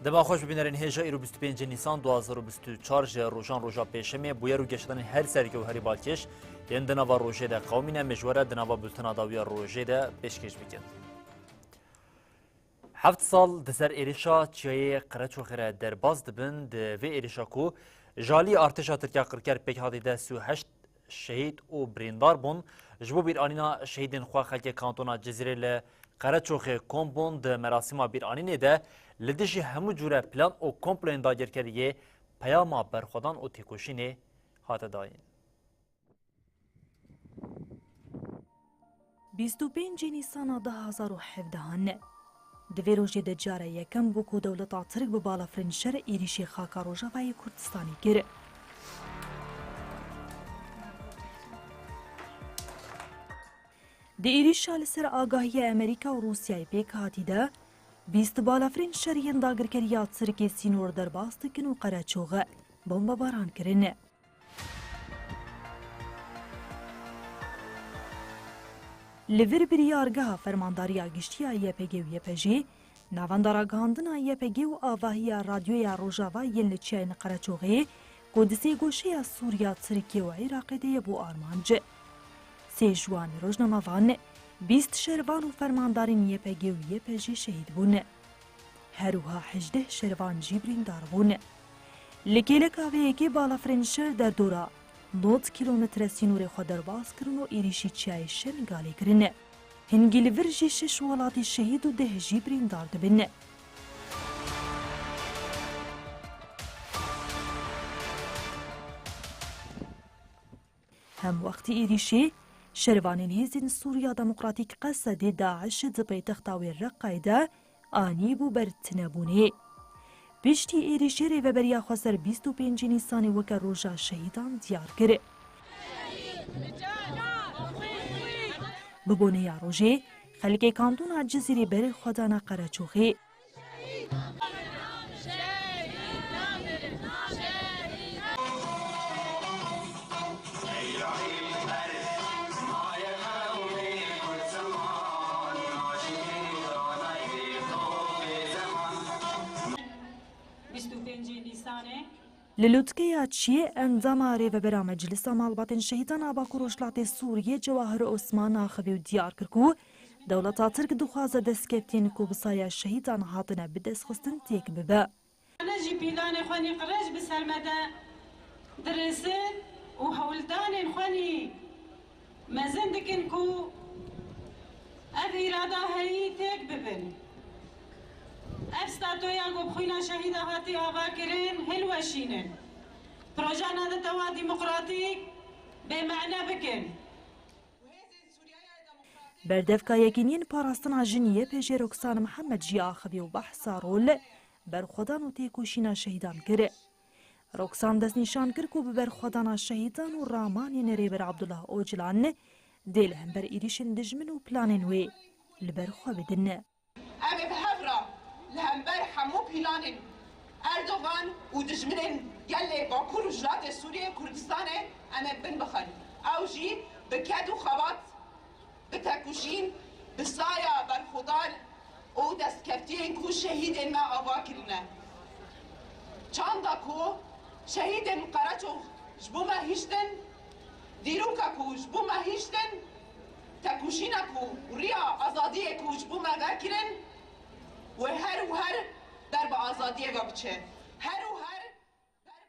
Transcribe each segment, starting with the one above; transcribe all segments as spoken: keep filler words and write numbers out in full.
Dema xweş bibînerên hêja, îro bîst û pêncê Nîsan du hazar û bîst û çar ji rojan roja pêşemê, bûyer û geşedanên her sereke û herî balkêş yên di nava rojê de qewimîne, em ê ji we re di nava bultena dawiya rojê de pêşkêş bikin. Heft sal di ser êrişa çiyayê Qereçoxê re derbas dibin. Di vê êrişa ku ji alî artêşa Tirkiya qirker pêk hatî de sî û heşt şehîd û birîndar bûn. Ji bo bîranîna şehîdên xwe xelkê kantona Cizîrê li Qereçoxê kom bûn. Di merasîma bîranînê de li dijî hemû cûre plan û komployên dagirkeriyê peyama berxwedan û têkoşînê hate dayîn. Bîst û pêncê Nîsana du hazar û hevdehan. Di vê rojê de cara yekem bû ku dewleta Tirk bi balafirên şer êrîşê xaka Rojavayê Kurdistanê kir. Di êrîşa li ser agahiya Amerîka û Rûsyayê pêk hatî de, bîst balafirên şer yên dagirkeriya Tirkê sînor derbas dikin û Qereçoxe bombebaran kirin. Li vir biryargeha Fermandariya Giştî ya Y P G û Y P J, Navenda Ragihandina Y P G û avahiya Radyoya Rojava yên li Çiyayên Qereçoxê, ku di sêgoşeya Sûriya, Tirkiye û Iraqê de ye, bû armanc. Sê ji wan rojnamevan, bîst şervan û fermandarên Y P G û Y P J şehîd bûn. Her wiha hejdeh şervan jî birîndar bûn. Li kêleka vê yekê balafirên şer derdora nod kîlometre sînorê xwe derbas kirin û êrîşî çiyayê Şengalê kirin. Hingî li vir jî şeş welatî şehîd û deh jî birîndar dibin. Hemwextî êrîşê şervanên Hêzên Sûriya Demokratîk, Qesedê, DAIŞ di paytexta wê Reqayê de anîbû ber tinebûnê. Piştî êrîşê Rêveberiya Xweser bîst û pêncê Nîsanê weke Roja Şehîdan diyar kir. Bi boneya rojê, xelkê kantona Cizîrê berê xwe dane Qereçoxê. Bîst û pêncê Nîsanê. Li Lûtkeya Çiyê endama Rêvebera Meclisa Malbatên Şehîdan a Bakur Rojhilatê Sûriyê Cewahir Osman axivî û diyar kir ku dewleta Tirk dixwaze destkeftiyên ku bi saya şehîdan hatine bidestxistin têk bibe. Em jî pîlanê xwe nî qirêj bi ser me de dirêsin û hewldanên xwe nî mezin dikin ku ev îrada heyî têk bibin. Ev statoya ku bi xwîna şehîda hatî avakirin hilweşînin. Proja netewa demokratîk bêmane bikin. Berdevka Yekîniyên Parastina Jin Y P J Roksan Mihemed jî axivî û behsa rol, berxwedan û têkoşîna şehîdan kir. Roksan destnîşan kir ku bi berxwedana şehîdan û ramanên Rêber Abdullah Ocalan dê li hember êrîşên dijmin û planên wê li ber xwe bidin. Em ê bi hev re li hember hemû planên Erdogan û dijminên gelê Bakur û Rojhilatê Sûriyê, Kurdistanê em ê bin bixin. Ew jî bi ked û xebat, bi tekoşîn, bi saya berxwedar û destkeftiyên ku şehîdên me ava kirine. Çanda ku şehîdên Qereçox ji bo me hiştin, dîroka ku ji bo me hiştin, tekoşîna ku riya azadiyê ku ji bo me vekirin, wê her û her ber bi azadiyê ve biçe. Her û her ber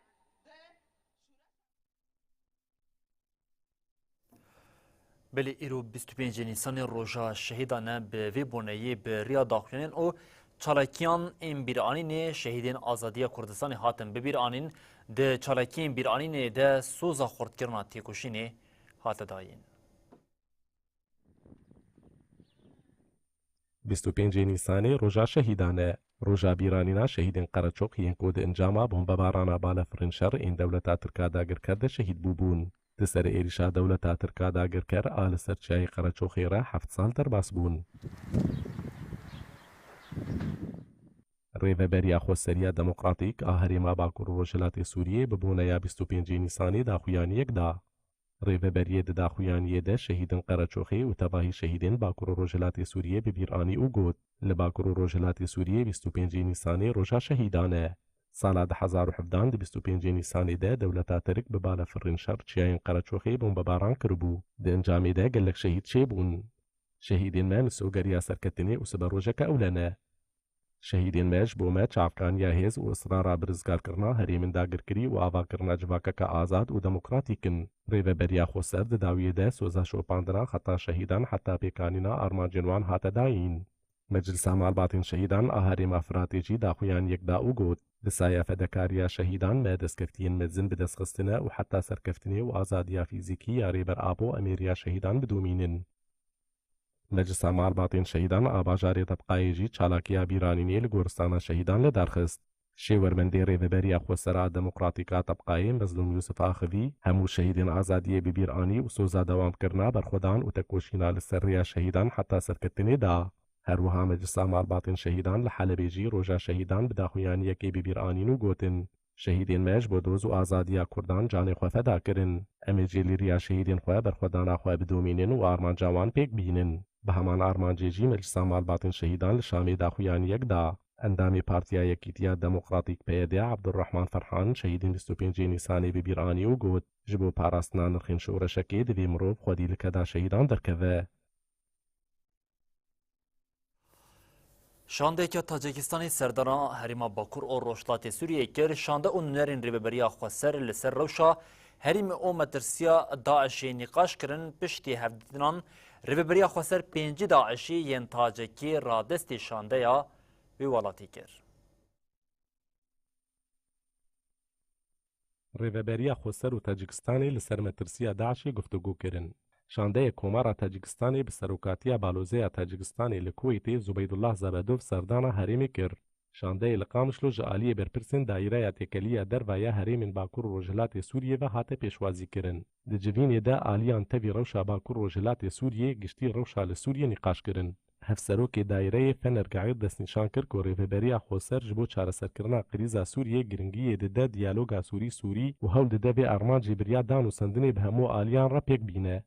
bi Belê îro bîst û pêncê Nîsanê Roja Şehîdan e. Bi vê boneyê bi riya daxuyanên û çalakiyan ên bîranînê şehîdên azadiya Kurdistanê hatin bibîranîn. Di çalakiyên bîranînê de soza xurtkirina têkoşînê hate dayîn. Bîst û pêncê Nîsanê Roja Şehîdan e. Roja bîranîna şehîdên Qereçox yên ku di encama bombebarana balefirên şer ên dewleta Tirk a dagirker de şehîd bûbûn. Di ser êrîşa dewleta Tirk a dagirker a li ser çiyayê Qereçoxê re heft sal derbas bûn. Rêveberiya Xweseriya Demokratîk a Herêma Bakur û Rojhilatê Sûriyê bi boneya bîst û pêncê Nîsanê daxuyaniyek da. Rêveberiyê di daxuyaniyê de şehîdên Qereçoxê û tevahî şehîdên Bakur û Rojhilatê Sûriyê bi bîr anî û got, li Bakur û Rojhilatê Sûriyê bîst û pêncê Nîsanê roja şehîdan e. Sala du hezar û hevdehan di bîst û pêncê Nîsanê de dewleta Tirk bi balefirên şer çiyayên Qereçoxê bombebaran kiribû. Di encamê de gelek şehîd çêbûn. Şehîdên me misoger ya serketinê û siberojeke ewle ne. Şehîdên me ji bo me çavkaniya hêz û israra bi rizgarkirina herêmên dagirkirî û avakirina civakeke azad û demokratîk in. Rêveberiya Xweser di dawiyê de soza şopandina xeta şehîdan heta pêkanîna armancên wan hate dayîn. Meclisa Malbatên Şehîdan a Herêma Firatê jî daxuyaniyek da û got, bi saya fedekariya şehîdan me destkeftiyên mezin bi dest xistine û heta serkeftinê û azadiya fîzîkî ya Rêber Apo em ê riya şehîdan bidomînin. Meclisa Malbatên Şehîdan a bajarê Tebqayê jî çalakiya bîranînê li goristana şehîdan li dar xist. Şêwermendê Rêveberiya Xweser a Demokratîk a Tebqayê Mezlûm Yûsif Axivî hemû şehîdên azadiyê bi bîr anî û soza dewamkirina berxwedan û tekoşîna li ser rêya şehîdan heta serketinê da. Her wiha Meclisa Malbatên Şehîdan li Helebê jî Roja Şehîdan bi daxuyaniyekê bi bîr anîn û gotin, Şehîdên me ji bo doz û azadiya Kurdan canê xwe feda kirin. Em ê jî li riya şehîdên xwe berxwedana xwe bidomînin û armanca wan pêk bînin. Bi heman armancê jî Meclisa Malbatên Şehîdan li Şamê daxuyaniyek da. Endamê Partiya Yekîtiya Demokratîk P Y D Abdurrahman Ferhan şehîdên bîst û pêncê Nîsanê bi bîr anî û got, Ji bo parastina nirxên şoreşekê divê mirov xwedî li keda şehîdan derkeve. Şandeyeke Tacikistanê serdana Herêma Bakur û Rojhilatê Sûriyê kir. Şande û nûnerên Rêveberiya Xweser li ser rewşa herêmê û metirsiya DAIŞê nîqaş kirin. Piştî hevdîtinan Rêveberiya Xweser pêncî DAIŞî yên tacekî radestî şandeya wî welatî kir. Rêveberiya Xweser û Tacikistanê li ser metirsiya DAIŞê guftûgû kirin. Şandeyê Komara Tacikistanê bi serokatiya Balozeya Tacikistanê li Kuweytê Zubeydullah Zabedov serdana herêmê kir. Şandeyê li Qamişlo ji aliyê berpirsên Daîreya Têkeliya Derva ya herêmên Bakur û Rojhilatê Sûriyê ve hate pêşwazîkirin. Di civînê de aliyan tevî rewşa Bakur Rojhilatê Sûriyê, giştî rewşa li Sûriyê nîqaş kirin. Hevserokê Daîreyê Fener Geîd destnîşan kir ku Rêveberiya Xweser ji bo çareserkirina krîza Sûriyê giringiyê dide diyaloga Sûrî-Sûrî û hewl dide vê armancê bi riya dan û sendinê bi hemû aliyan re pêk bîne.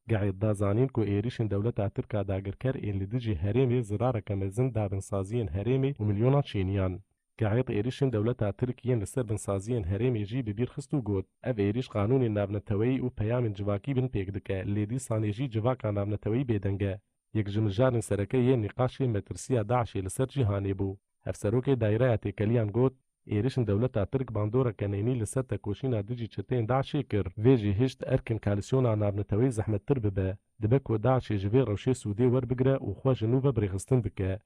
Geîd da zanîn ku êrîşên dewleta Tirk a dagirker ên li dijî herêmê zirareke mezin da binsaziyên herêmê û milyonan çêniyan. Geîd êrîşên dewleta Tirk yên li ser binsaziyên herêmê jî bi bîr xist û got, Ev êrîş qanûnên navneteweyî û peyamên civakî bin pêk dike, lê dîsanê jî civaka navneteweyî bêdeng e. Yek ji mijarên sereke yên nîqaşê metirsiya DAIŞê li ser cîhanê bû. Hevserokê Daîreya Têkeliyan got, Êrişên dewleta Tirk bandoreke neyînî li ser tekoşîna dijî çeteyên DAIŞê kir. Vê jî hişt erkên koalîsyona navneteweyî zehmettir bibe. Dibe ku DAIŞê ji vê rewşê sûdê werbigire û xwe ji nû ve birêxistin bike.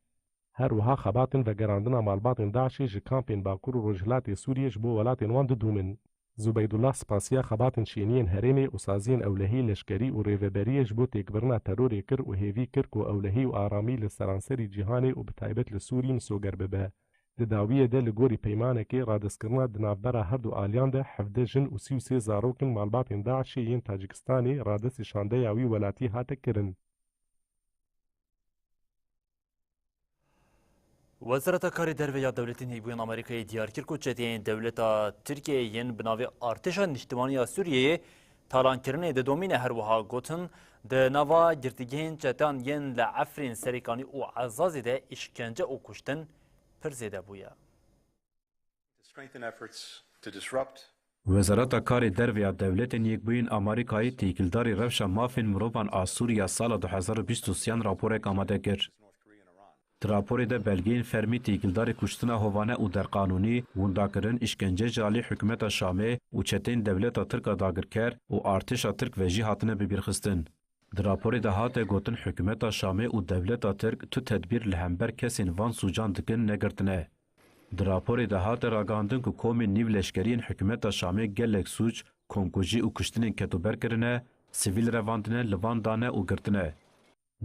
Her wiha xebatên vegerandina malbatên DAIŞê ji kampên Bakur û Rojhilatê Sûriyê ji bo welatên wan didûmin. Zubeydullah spasiya xebatên çêniyên herêmê û saziyên ewlehî, leşkerî û rêveberiyê ji bo têkbirina terorê kir û hêvî kir ku ewlehî û aramî li seranserî cîhanê û bi taybet li Sûrî misoger bibe. Di dawiyê de li gorî peymanekê radestkirina di navbera her du aliyan de hevdeh jin û sî û sê zarok in malbatên DAIŞê yên Tacikistanê radestî şandeya wî welatî hate kirin. Wezareta Karê Derve ya Dewletên Yekbûyên Amerîkayê diyar kir ku çeteyên dewleta Tirkiyeyê yên bi navê Artêşa Niştimanî ya Sûriyeyê talankirinê didomîne. Her wiha gotin, di nava girtîgehên çetan yên li Efrîn, Serêkanî û Ezazê de îşkence û kuştin pir zêde bûye. To strengthen efforts to disrupt Wezareta Karê Derve ya Dewletên Yekbûyên Amerîkayê têkildarî rewşa mafên mirovan a Sûriya sala du hezar û bîst û sêyan raporek amade kir. Di raporê de belgeyên fermî têkildarî kuştina hovane û derqanûnî, windakirin, îşkence ji alî hikûmeta Şamê û çeteyên dewleta Tirk a dagirker û artêşa Tirk ve jî hatine bibîrxistin. Di raporê de hate gotin, hikûmeta Şamê û dewleta Tirk tu tedbîr li hember kesên van sûcan dikin negirtine. Di raporê de hate ragihandin ku komên nîv leşkerî yên hikûmeta Şamê gelek sûc, komkujî û kuştinên ketûber kirine, sivîl revandine, li van dane û girtine.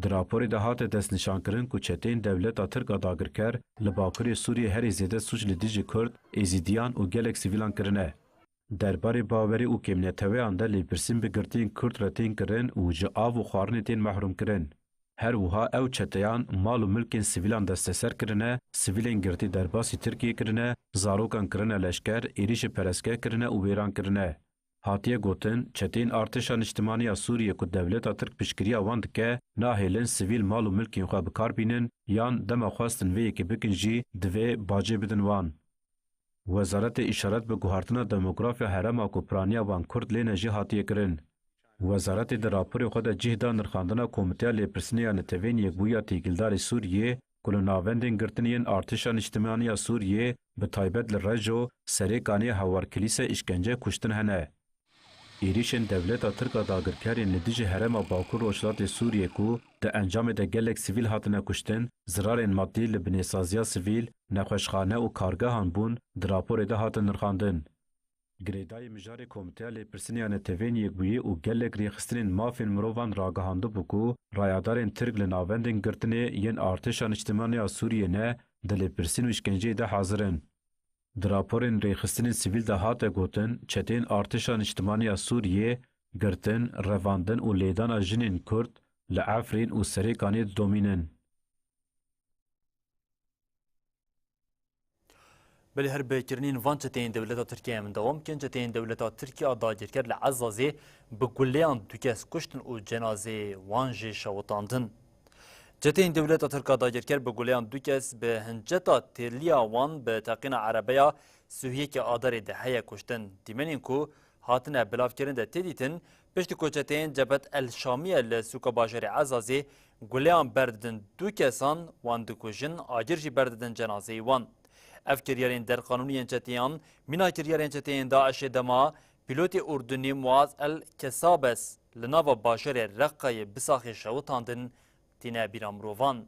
Di raporê de hate destnîşankirin ku çeteyên dewleta Tirk a dagirker li Bakurê Sûriyê herî zêde sûc li dijî Kurd, Êzîdiyan û gelek sivîlan kirine. Derbarê bawerî û kêmneteweyan de lêpirsîn bi girtiyên Kurd re tên kirin û ji av û xwarinê tên mehrûmkirin. Her wiha ew çeteyan mal û milkên sivîlan desteser kirine, sivîlên girtî derbasî Tirkiyê kirine, zarokan kirine leşker, êrîşê perestgeh kirine û wêran kirine. hatiye gotin, çeteyên Artêşa Niştimanî ya Sûriyê ku dewleta Tirk piştgiriya wan dike, nahêlin sivîl mal û milkên xwe bi kar bînin yan dema xwestin vê yekê bikin jî divê bacê bidin wan. Wezaretê Îşaret bi guhartina demografya herêma ku piraniya wan Kurd lê ne jî hatiye kirin. Wezaretê di raporê xwe de cih da nirxandina Komîteya Lêpirsînê ya Neteweyên Yekbûyî ya Têkildarê Sûriyê ku li navendên girtinê yên Artêşa Niştimanî ya Sûriyê, bi taybet li Reco, Serêkanê, Hewar Kilîse, Îşkence, kuştin hene. Êrîşên dewleta Tirk a dagirker yên li dijî herêma Bakur Rojhilatê Sûriyê ku di encamê de gelek sivîl hatine kuştin, zirarên madî li binêsaziya sivîl, nexweşxane û kargehan bûn, di raporê de hatin nirxandin. Girêdayî mijarê Komîteya Lêpirsînê ya Neteweyên Yekbûyî û gelek rêxistinên mafên mirovan ragihandibû ku rayadarên Tirk li navendên girtinê yên Artêşa Niştimanî ya Sûriyê ne, di lêpirsîn û îşkenceyê de hazir in. Di raporên rêxistinên sivîl de hate gotin, çeteyên Artêşa Niştimanî ya Sûriyê girtin, revandin û lêdana jinên Kurd li Efrîn û Serêkanê didomînin. Belê her bi kirinên van çeteyên dewleta Tirkiye em dewam bikin. Çeteyên dewleta Tirkiye a dagirker li Ezazê bi guleyan du kes kuştin û cenazeyê wan jî şewitandin. Çeteyên dewleta Tirk a dagirker bi guleyan du kes bi hinceta têliya wan bi teqîna erebeya sî û yekê Adarê de heye kuştin. Dîmenên ku hatine bilavkirin de tê dîtin, piştî ku çeteyên Cebhet El Şamiye li sûka bajarê Ezazê guleyan berdidin du kesan, wan dikujin, agir jî berdidin cenazeyê wan. Ev kiryarên derqanûnî yên çeteyan mîna kiryarên çeteyên DAIŞê dema pîlotê Urdunî Muaz El Kesabes li nava bajarê Reqayê Bisaxê şewitandin tîne bîra mirovan.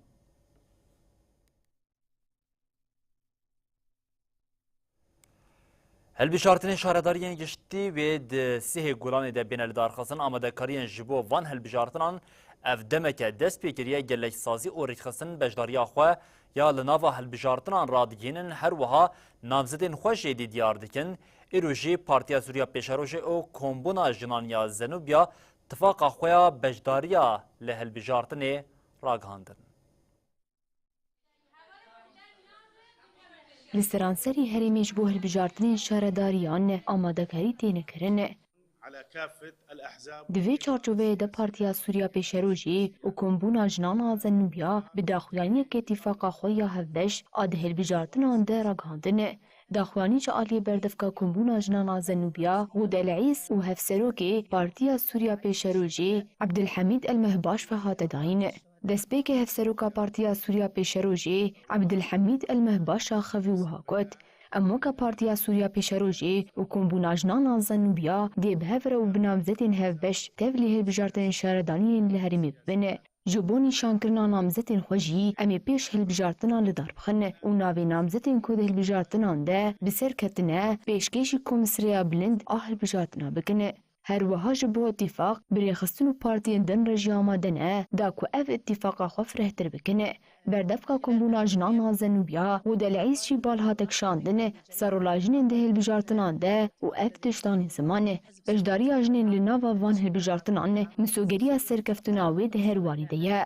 Hilbijartinên şaredariyên giştî wê di sihê Gulanê de bêne lidarxistin. Amadekariyên ji bo van hilbijartinan ev demeke dest pê kiriye, gelek sazî û rêkxistin beşdariya xwe ya li nava hilbijartinan radigihînin, her wiha namzetên xwe jî êdî diyar dikin. Îro jî Partiya Sûriya Pêşerojê û Kombûna Jinan ya Zenûbiya tifaqa xwe ya beşdariya li hilbijartinê ragihandin. Li seranserî herêmê ji bo hilbijartinên şaredariyan amadekarî têne kirin. Di vê çarçoveyê de Partiya Sûriya Pêşerojê û Kombûna Jinan a Zenûbiya bi daxuyaniyeke tîfaqa xwe ya hevbeş a di hilbijartinan de ragihandin. Daxuyanî ji aliyê berdevka Kombûna Jinan a Zenûbiya Hûd El Îs û hevserokê Partiya Sûriya Pêşerojê Ebdilhemîd El Mehbaş ve hate dayîn. Destpêkê hevseroka Partiya Sûriya Pêşerojê Ebdilhemîd El Mehbaş a xevî wiha got, Em weke Partiya Sûriya Pêşerojê û Kombûna Jinan a Zenûbiya dê bi hev re û bi namzetên hevbeş tevlî hilbijartinên şaredaniyên li herêmê bibin. Ji bo nîşankirina namzetên xwe jî em ê pêş hilbijartinan li dar bixin û navê namzetên ku di hilbijartinan de bi ser ketine pêşkêşî Komîsreya Bilind a Hilbijartina bikin. Her wiha ji bo îtîfaq bi rêxistin û partiyên din re jî amade ne, da ku ev îtîfaqa xwe firehtir bikin. Berdevka Kombûna Jinan a Zenûbiya Hûd El Îs jî bal hate kişandin ser rola jinên di hilbijartinan de û ev tişt danê ziman. Beşdariya jinên li nava van hilbijartinan misogeriya serkeftina wê di her warî de ye.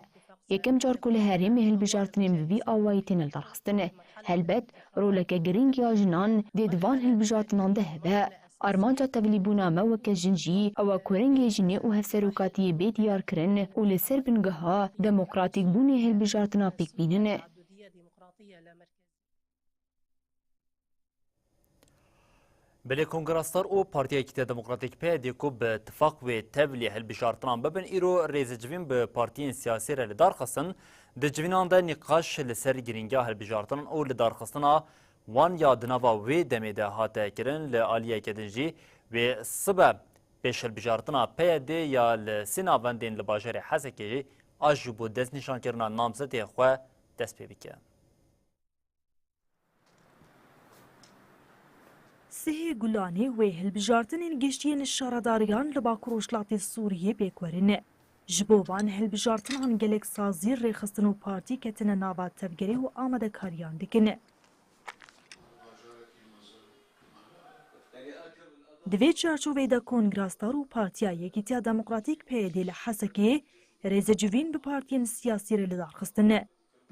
Yekem car ku li herêmê hilbijartinên bi vî awayî têne lidarxistin. Helbet, roleke girîng ya jinan dê di van hilbijartinan de hebe. Armanca tevlîbûna me weke jin jî ew e ku rengê jinê û hevserokatiyê bê diyarkirin û li ser bingeha demokratîkbûnê hilbijartina pêk bînin. Belê Kongra Star û Partiya Yekîtiya Demokratîk P Y D ku bi tifaq wê tevlî hilbijartinan bibin, îro rêzecivîn bi partiyên siyasî re li dar xistin. Di civînan de nîqaş li ser girîngiya hilbijartinan û lidarxistina wan ya di nava wê demê de hate kirin. Li aliyeke din jî wê sibe pêş hilbijartina P Y D ya li sê navendên li bajarê Hesekê a ji bo destnîşankirina namzetê xwe dest pê bike. Sihê Gulanê wê hilbijartinên giştî yên şaredariyan li Bakur Rojhilatê Sûriyê pêk werin. Ji bo van hilbijartinan gelek sazî, rêxistin û partî ketine nava tevgerê û amadekariyan dikin. Di vê çarçoveyê de Kongra Star û Partiya Yekîtiya Demokratîk P Y D li Hesekê rêzecivîn bi partiyên siyasî re li dar xistin.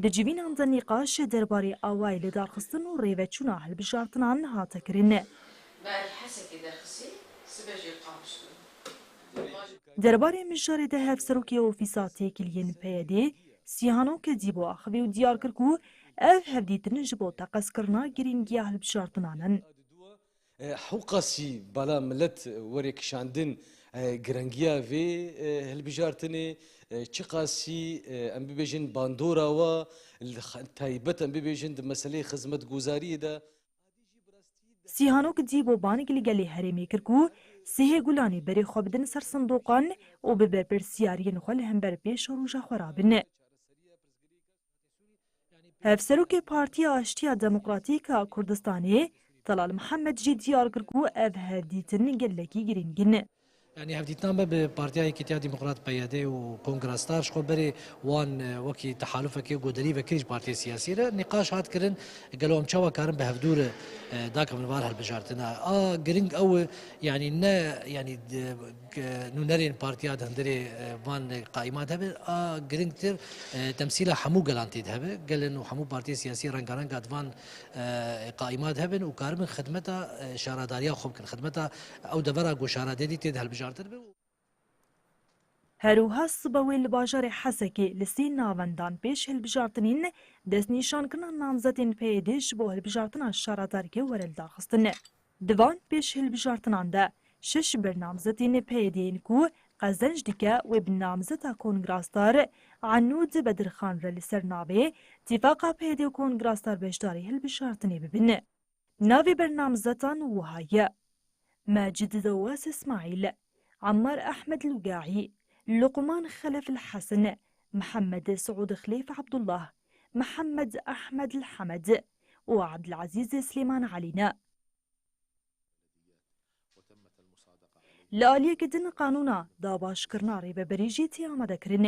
Di civînan de nîqaş derbarê awayê lidarxistin û rêveçûna hilbijartinan hate kirin. Belkî Hesekê derxisî, Derbarê mijarê de hevserokê ofîsa têkiliyên P Y D'ê Sîhanok Dîbo axivî û diyar kir ku ev hevdîtin ji bo teqezkirina girîngiya hilbijartinan in. E, Hewqasî bala milet were kişandin e, girengiya vê e, hilbijartinê, e, çiqasî e, em bibêjin bandora wa, li x- taybet em bibêjin di meseleyê xizmetguzariyê de. Sîhanok Dîbo bang li gelê herêmê kir ku sihê Gulanê berê xwe bidin ser sindoqan û bi berpirsiyariyên xwe li hember pêşeroja xwe rabin. Hevserokê Partiya Aştiya Demokratîk a Kurdistanê Telal Mihemed jî diyar kir ku ev hevdîtin gelekî girîng in. Yanî hevdîtina me bi Partiya Yekîtiya Demokrat P Y D û Kongra Star ji xwe berê wan e, wekî tehalufekê goderî vekirî ji partiyê siyasî re nîqaş hat kirin, gelo em çawa karin bi hevdû re e, dakevin li van hilbijartina. A giring ew e, yanî ne yanî di- K- nûnerên partiya di hundirê e, van qaîmat hebe, a giringtir e, temsîla hemû gelan tê de hebe. Gelên û hemû partiyên siyasî rengarenga di van e, qaîmat hebin û karibin xidmeta e, şaradariya xwe bikin. Xidmeta ew devera ku şaradarî tê de hilbijartin be. Her wiha sibe wê li bajarê Hesekê li sê navendan pêş hilbijartinên destnîşankirina namzetên P Y D ji bo hilbijartina şaradariyê were lidarxistin. Di van pêş hilbijartinan de şeş ber namzetên P Y D'yên ku qezenc dike wê bi namzeta Kongra Star Enûd Bedirxan re li ser navê Tîfaqa P Y D û Kongra Star beşdarî hilbijartinê bibin. Navê bernamzetan wiha ye: Mecid Dewes Îsmaîl, Emmar Ehmed Lûgahî, Luqman Xelef El Hesen, Mihemed Siûd Xilêf Ebdullah, Mihemed Ehmed El Hemed û Ebdilezîz Silêman Elî ne. Li aliyekî din qanûna dabaşkirina rêveberî jî tê amadekirin.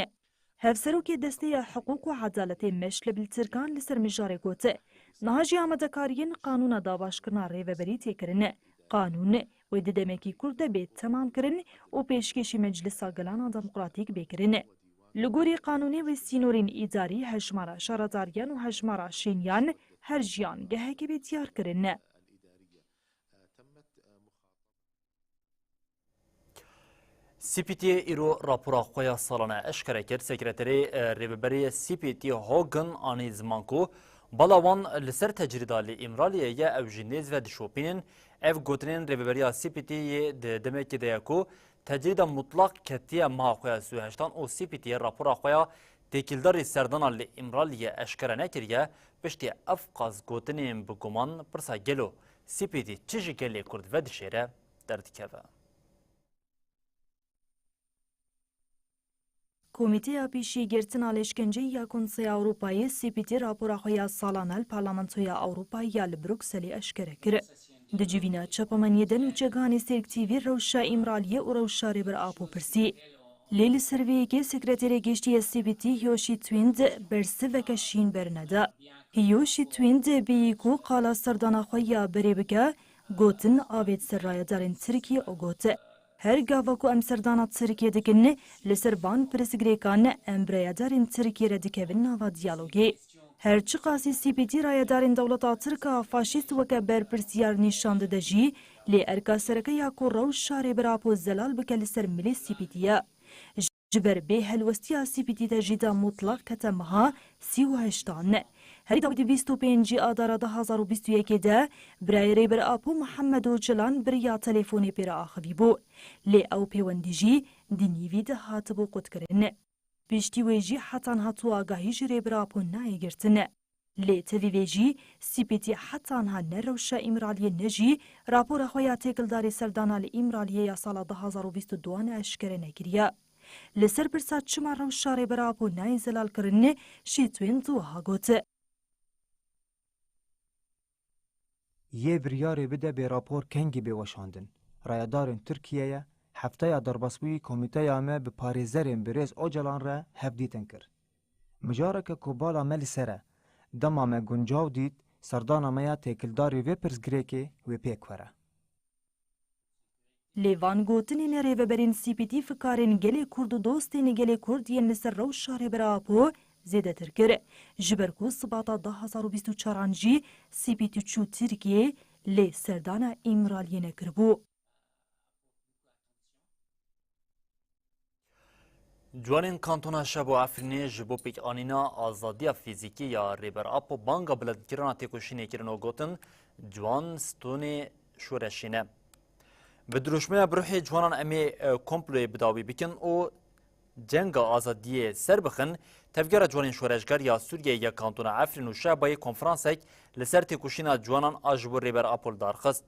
Hevserokê Desteya Hiqûq û Edaletê Meşleb li Tirkan li ser mijarê got, niha jî amadekariyên qanûna dabaşkirina rêveberî tê kirin. Qanûn wê di demekî kurt de bê temamkirin û pêşkêşî Meclisa Gelana Demokratîk bê kirin. Li gorî qanûnê wê sînorên îdarî, hejmara şaredariyan û hejmara şêniyan her jiyangehekê bê diyarkirin. C P T'yê îro rapora xwe ya salane eşkere kir. Sekreterê e, Rêveberê C P T Hogan anî ziman ku bala wan li ser tecrîda li Îmraliyê ye, ew ji nêz ve dişopînin. Ev gotinên Rêveberiya C P T'yê di demekê de ye ku tecrîda mutlaq ketiye meha xwe ya sî û heştan û C P T'yê rapora xwe ya têkildarî serdana li Îmraliyê eşkere nekiriye. Piştî ev qas gotinên bi guman pirsa gelo C P T çi ji gelê Kurd vedişêre derdikeve. Komîteya Pêşîgirtina Leşkenceyê ya Konseya Ewropayê, C P T, rapora xwe ya salane li Parlamentoya Ewropayê ya li Brukselê eşkere kir. Di civîna çapemeniyê de nûçeganê Sêrk T V rewşa Îmraliyê û rewşa Rêber Apo pirsî. Lê li ser vê yekê Sekreterê Giştî ya C P T Hiyoşî Twind bersiveke şîn berneda. Hiyoşî Twind bêyî ku qala serdana xwe ya berê bike, gotin avêt ser rayedarên Tirkiyê û got, her gava ku em serdana Tirkiyê dikin, li ser van pirsgirêkan em bi rayedarên Tirkiyê re dikevin nava diyalogê. Her çiqasî C P T rayedarên dewleta Tirk a faşîst weke berpirsiyar nîşan dide jî, lê erka sereke ya ku rewşa Rêber Apo zelal bike li ser milê C P T ye. Ji ber bê helwestiya C P T tecrîda mutlaq kete meha sî û heştan. Herî dawî di bîst û pêncî Adara du hazar û bîst û yekê de birayê Rêber Apo Mihemed Ocalan bi riya telefonê pê re axivîbû. Lê ew pêwendî jî di nîvî de hatibû qutkirin. Piştî wê jî heta niha tu agahî ji Rêber Apo nayê girtin. Lê tevî vê jî C P T heta niha ne rewşa Îmraliyê ne jî rapora xwe ya têkildarî serdana li Îmraliyê ya sala du hazar û bîst û duan eşkere nekiriye. Li ser pirsa çima rewşa Rêber Apo nayê zelalkirinê jî Twind wiha got. Yê biryarê bide bê rapor kengî bê weşandin. Rayedarên Tirkiyeyê hefteya derbasbûyî komîteya me bi parêzerên birêz Ocalan re hevdîtin kir. Mijareke ku bala me li ser e, dema me guncaw dît, serdana me ya têkildarî vê pirsgirêkê wê pêk were. Lê van gotinên rêveberên C P T fikarên gelê Kurd û dostên gelê Kurd yên li ser rewşa Rêber Apo zêdetir kir. Ji ber ku Sibata du hazar û bîst û çaran jî C P T çû Tirkiyê, lê serdana Îmraliyê nekiribû. Ciwanên Kantona Şebo Efrînê ji bo pêkanîna azadiya fîzîkî ya Rêber Apo banga biletkirina têkoşînê kirin û gotin, ciwan stonê şoreşê ne. Bi dirûşmeya bi ruhê ciwanan em ê, e, komployê bi dawî bikin û cenga azadiyê ser bixin. Tevgera Ciwanên Şoreşger ya Sûriyeyê ya Kantona Efrîn û Şehbayê konferansek li ser têkoşîna ciwanan a ji bo Rêber Apo li dar xist.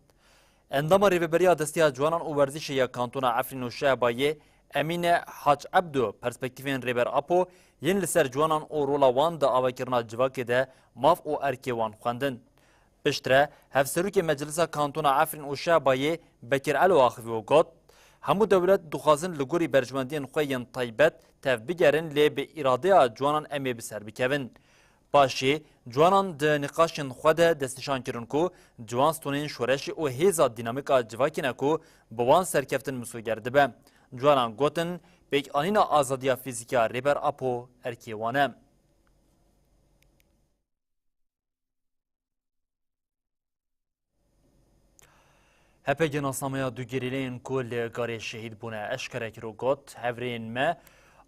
Endama Rêveberiya Desteya Ciwanan û Werzîşê ya Kantona Efrîn û Şehbayê Emîne Hac Ebdo perspektîfên Rêber Apo yên li ser ciwanan û rola wan di avakirina civakê de maf û erkê wan xwendin. Piştre, Hevserokê Meclisa Kantona Efrîn û Şehbayê Bekir Elo axivî û got, hemû dewlet dixwazin li gorî berjwendiyên xwe yên taybet tevbigerin, lê bi îradeya ciwanan em ê bi ser bikevin. Paşê, ciwanan di nîqaşên xwe de destnîşan kirin ku ciwan stonên şoreşê û hêza dînamîka civakî ne ku bi wan serkeftin misoger dibe. Ciwanan gotin, pêkanîna azadiya fîzîkî ya Rêber Apo erkê wan e. H P G nasnameya du gerîleyên ku li Garê şehîd bûne eşkere kir û got, hevrêyên me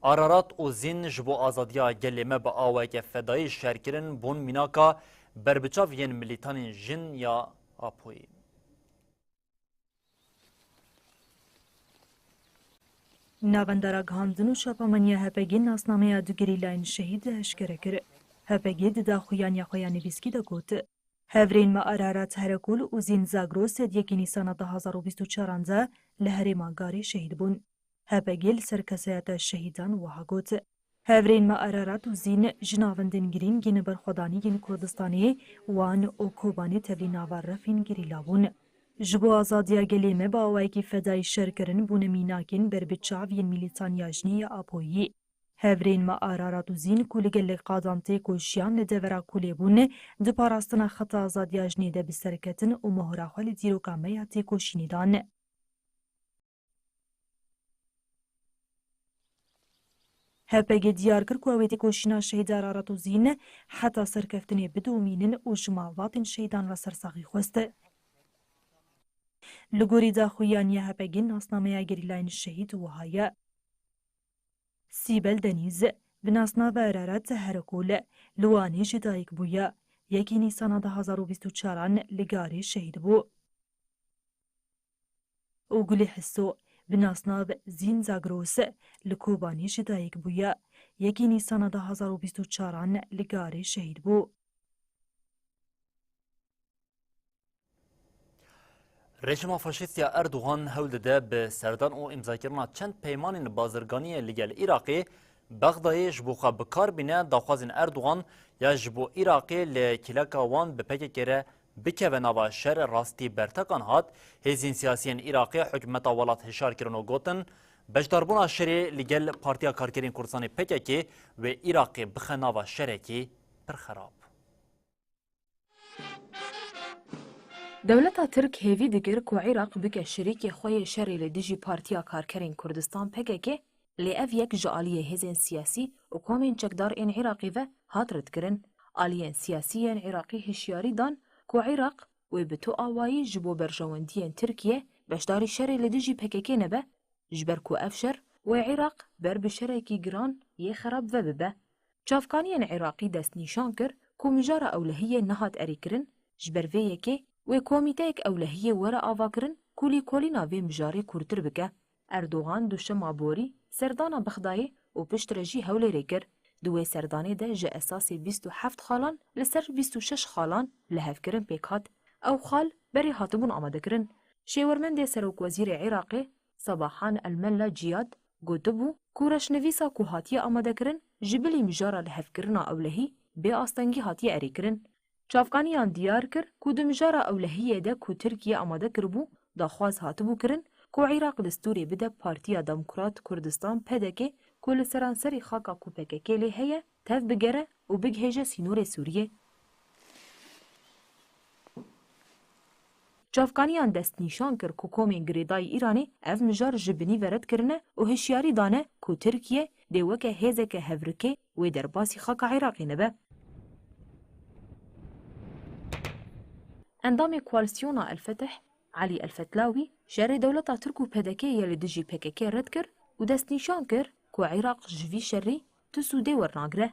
Ararat û Zîn ji bo azadiya gelê me bi awayeke fedayî şer kirin, bûn mînaka berbiçav yên milîtanên jin ya Apoyî. Navenda ragihandin û çapemeniya H P G nasnameya du gerîlayên şehîd eşkere kir. H P G di daxuyaniya xwe ya nivîskî de got, hevrên me Ararat Herekol û Zîn Zagros di yekê Nîsana du hazar û bîst û çaran de li herêma Garê şehîd bûn. H P G li ser kesayeta şehîdan wiha got, hevrên me Ararat û Zîn ji navendên girîng yên berxwedanî yên Kurdistanê, Wan û Kobanê tevlî nava refên gerîla bûn. Ji bo azadiya gelê me bi awayekî fedayî şer kirin, bûne mînakên berbiçav yên milîtaniya jinê ya Apoyî. Hevrên me Ararat û Zîn ku li gelek qadan têkoşiyan li devera Kulê bûn, di parastina xeta azadiya jinê de bi ser ketin û mohra xwe li dîroka me ya têkoşînê dan. H P G diyar kir ku ew ê têkoşîna şehîd Ararat û Zîn heta serkeftinê bidomînin û ji malbatên şehîdan re sersaxî xwest. Li gorî daxuyaniya H P G nasnameya gerîlayên şehîd wiha ye. Sîbel Denîz, bi nasnava Ararat Herekol, li Wanê ji dayik bûye. Yekê Nîsana du hazar û bîst û çaran li Garê şehîd bû. û Gulê Hiso, bi nasnav Zîn Zagros, li Kobanê ji dayik bûye. Yekê Nîsana du hazar û bîst û çaran li Garê şehîd bû. Rejîma faşîst ya Erdogan hewl dide bi serdan û îmzakirina çend peymanên bazirganiyê li gel Iraqê, Bexdayê ji bo xwe bi kar bîne daxwazên Erdogan ya ji bo Iraqê li kêleka wan bi P K K re bikeve nava şer rastî bertekan hat. Hêzên siyasiyên Iraqê hikûmeta welat hişar kirin û gotin, beşdarbûna şerê li gel Partiya Karkerên Kurdistanê P K K wê Iraqê bixe nava şerekî pir xerab. Dewleta Tirk hêvî dikir ku Iraq bike şirîkê xwe yê şerê li dijî Partiya Karkerên Kurdistan P K K, lê ev yek ji aliyê hêzên siyasî û komên çekdar ên Iraqê ve hat redkirin. Aliyên siyasî yên Iraqî hişyarî dan ku Iraq wê bi tu awayî ji bo berjewendiyên Tirkiye beşdarî şerê li dijî P K K nebe, ji ber ku ev şer wê Iraq ber bi şerekî giran yê xerab ve bibe. Çavkaniyên Iraqî destnîşan kir ku mijara ewlehiyê nehat erêkirin, ji ber vê yekê wê komîteyek ewlehiyê were avakirin ku lîkolîna vê mijarê kûrtir bike. Erdogan duşema borî serdana Bexdayê û piştre jî Hewlêrê kir. Di wê serdanê de ji esasê bîst û heft xalan li ser bîst û şeş xalan lihevkirin pêk hat. Ew xal berê hatibûn amadekirin. Şêwermendê serokwezîrê Iraqê Sabahan El-Mella Ciyad gotibû ku reşnivîsa ku hatiye amadekirin ji bilî mijara lihevkirina ewlehî bê astengî hatiye erêkirin. Çavkaniyan diyar kir ku di mijara ewlehiyê de ku Tirkiye amade kiribû, daxwaz hatibû kirin ku Iraq destûrê bide Partiya Demokrat Kurdistan P D K ku li seranserî xaka ku P K K lê heye, tev bigere û bigihêje sînorê Sûriyê. Çavkaniyan destnîşan kir ku komên girêdayî Îranê ev mijar ji binî ve red kirine û hişyarî dane ku Tirkiye dê weke hêzeke hevrikê wê derbasî xaka Iraqê nebe. Endamê Koalîsyona El-Fetih, Elî El-Fetlawî, şerê dewleta Tirk û P D K yê li dijî P K K red kir û destnîşan kir ku Iraq ji vî şerî tu sûdê wernagire.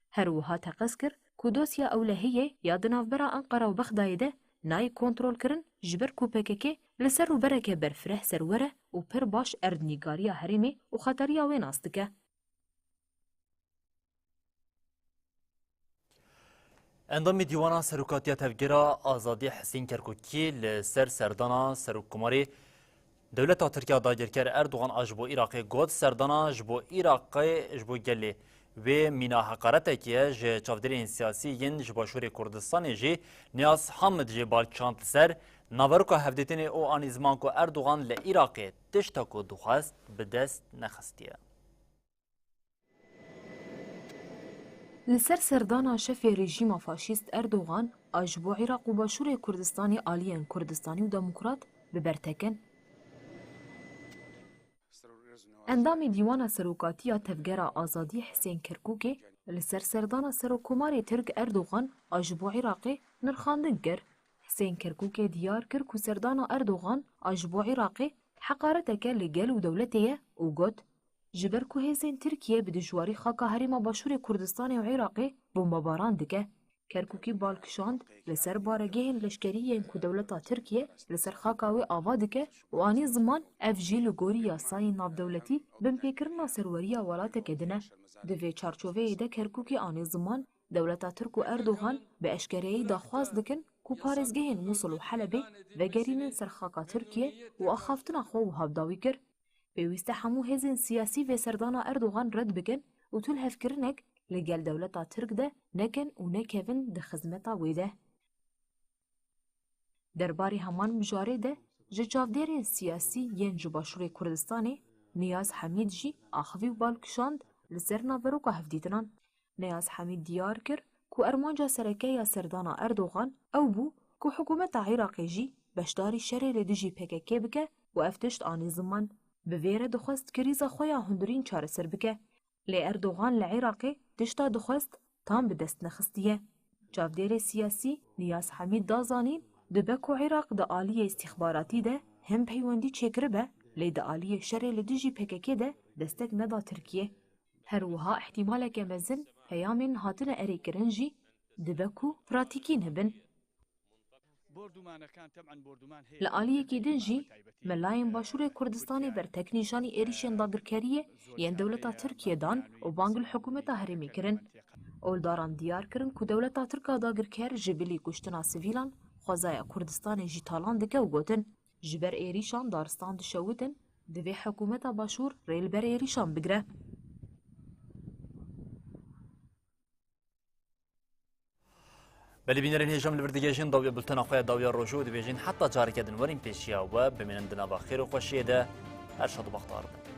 Her wiha teqez kir ku dosya Ewlehiyê ya di navbera Enqera û Bexdayê de nayê kontrolkirin, ji ber ku P K K li ser rûbereke berfireh serwer e û pir baş erdnîgariya herêmê û xeteriya wê nas dike. Endamê Dîwana Serokatiya Tevgera Azadî Hesên Kerkûkî li ser serdana Serokkomarê Dewleta Tirk ya dagirker Erdogan a ji bo Iraqê got, serdana ji bo Iraqê, ji bo gelê wê mîna heqaretekê ye. Ji çavdêrên siyasî yên ji Başûrê Kurdistanê jî Niyaz Hamid jê bal kişand li ser naveroka hevdîtinê û anî ziman ku Erdogan li Iraqê tişta ku dixwest bi dest nexistiye. Li ser serdana şefê rejîma faşîst Erdogan a ji bo Iraq û Başûrê Kurdistanê aliyên Kurdistanî û Demokrat bi ber tekin. Endamê Dîwana Serokatiya Tevgera Azadî Hesên Kerkûkê li ser serdana Serokkomarê Tirk Erdogan a ji bo Iraqê nirxandin kir. Hesên Kerkûkê diyar kir ku serdana Erdogan a ji bo Iraqê heqareteke li gel û dewletê ye û got, ji ber ku hêzên Tirkiye bi dijwarî xaka Herêma Başûrê Kurdistanê û Iraqê bombebaran dike. Kerkûkî bal kişand, li ser baregehên leşkerî yên ku dewleta Tirkiye li ser xaka wê ava dike û anî ziman, ev jî li gorî yasayên navdewletî binpêkirina serweriya welateke din e. Di vê çarçoveyê de Kerkûkî anî ziman, dewleta Tirk û Erdogan bi eşkereyî daxwaz dikin ku parêzgehên Mûsil û Helebê vegerînin ser xaka Tirkiye û axaftina xwe wiha bi dawî kir, pêwîst e hemû hêzên siyasî vê serdana Erdogan red bikin û tu lihevkirinek li gel dewleta Tirk de nekin û nekevin di xizmeta wê de. Derbarê heman mijarê de ji çavdêrên siyasî yên ji Başûrê Kurdistanê Niyaz Hemîd jî axivî û bal kişand li ser naveroka hevdîtinan. Niyaz Hemîd diyar kir ku armanca sereke ya serdana Erdogan ew bû ku hikûmeta Iraqê jî beşdarî şerê li dijî P K K bike û ev tişt anî ziman. Bi vê re dixwest krîza xwe ya hundirîn çareser bike. Lê Erdogan li Iraqê tişta dixwest tam bi dest nexistiye. Çavdêrê siyasî Niyaz Hemîd da zanîn, dibe ku Iraq di aliyê îstîxbaratî de hem peywendî çêkiribe, lê di aliyê şerê li dijî P K K de destek neda Tirkiye. Her wiha îhtîmaleke mezin peyamên hatine erêkirin jî dibe ku pratîkî nebin. Li aliyekî din jî melayên Başûrê Kurdistanê bertek nîşanî êrîşên dagirkeriyê yên dewleta Tirkiye dan û bang li hikûmeta herêmê kirin. Oldaran diyar kirin ku dewleta Tirk a dagirker ji bilî kuştina sivîlan xwezaya Kurdistanê jî talan dike û gotin, ji ber êrîşan daristan dişewitin, divê hikûmeta Başûr rê li ber êrîşan bigire. Belê bînerên hêja, em li vir digihêjin dawiya bultena xwe ya dawiya rojê û dibêjin heta careke din werin pêşiya we, bimînin di nava xêr û xweşiyê de, her şad û bextewar bin.